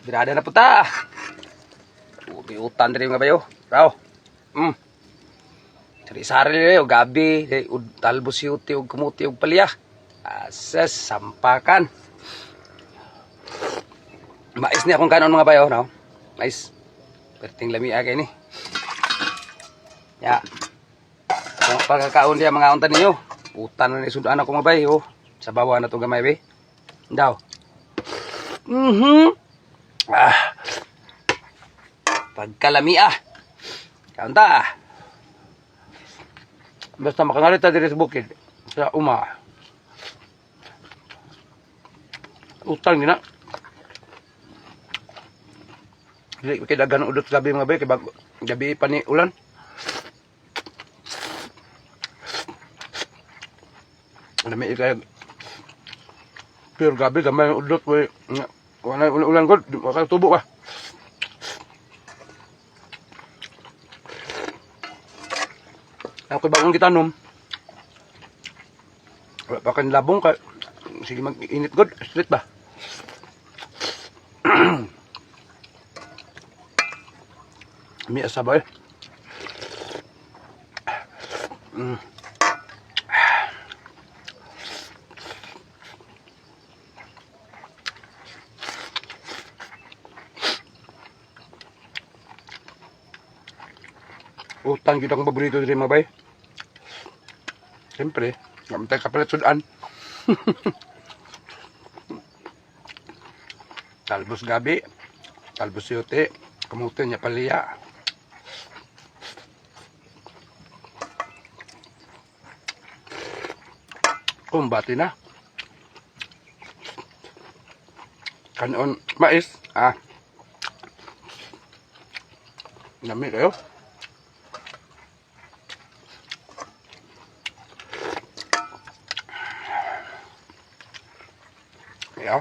Birada na puta. Ubi utan diri mga bayo. Raw. Sari-sari diri og gabi, diri og talbos yuti og kumuti og palya. Asas sampakan. Mais ni akong kanon, mga bayo, no? Mais. Perting lami kay ni. Ya. Kung pagkakaon diya mga untan ninyo. Utan na ni sudan ako, mga bay, oh. Sa bawa na to gamay bay. Daw. Ah. Pagkalami ah. Kaon ta ah. Basta makangalita diri sa bukid sa uma. Utang ni na. Dili kay daghan udot gabi, mga bay, kay bago gabi pa ni ulan. Lami kay pero gabi gamay ang udot way wala ulan ulan gud, di makatubo ba. Ako bagong gitanom. Wala pa kan labong ka. Sige mag-init god, street ba? Mi asa ba eh? Utang gyud akong paborito diri, mga bay. Siyempre, gamtay kapalit sudan. Talbos gabi, talbos yote, kamuti niya paliya. Kumbati na. Kanon mais, ah. Lami kayo. Yeah.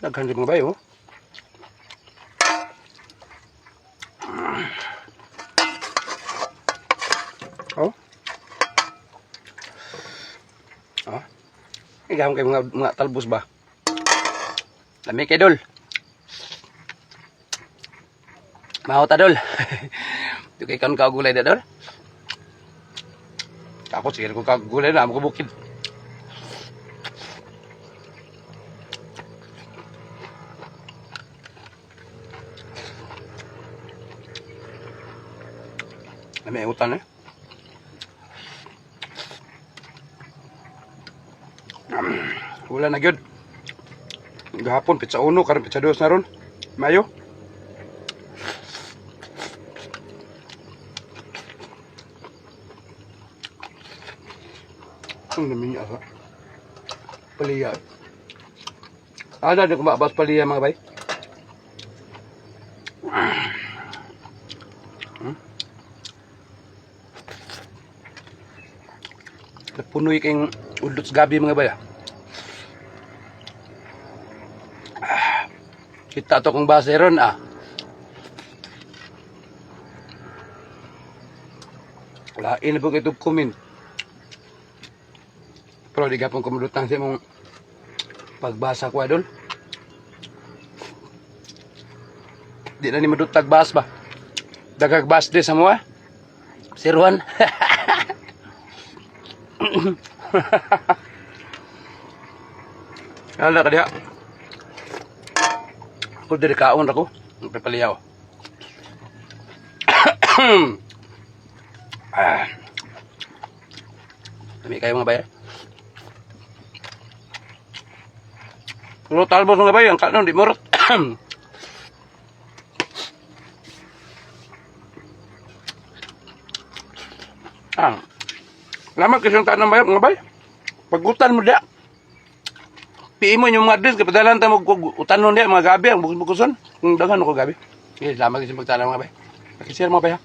Daghan din mga bayo. Oh. Oh. Igahom kay mga talbos ba? Lami kay dol. Maho ta dol. Di kay kan ka gulay da dol. Ako sige ko ka gulay na amo ko bukid. Lami ang utan eh. Wala na gyud. Gahapon pitsa uno, karon pitsa dos na ron. Mayo. Ang lami niya asa. Paliya. Ada di ko maabas paliya, mga bay. Napunoy kayong udot sa gabi, mga bay. Ah. Ah, kita to kung base ron ah. Lain na po kay comment. Pero di gapon kumulutang sa imong pagbasa ko, idol. Di na ni madutag bas ba. Dagag bas di sa mga. Sirwan. Hala ka diha. Ako diri kaon ako. Pipaliyaw. Ah. Lami kayo, mga bayar. Puro talbos, mga bay, ang kanon di murot. Ah. Salamat kasi yung tanong bay, mga bay. Pagutan mo dia. Piin mo yung mga address kay padalan ta mo utanon dia mga gabi ang bukos-bukoson. Kung daghan ko gabi. Sige, salamat kasi pagtanong, mga bay. Pakishare, mga bay ha.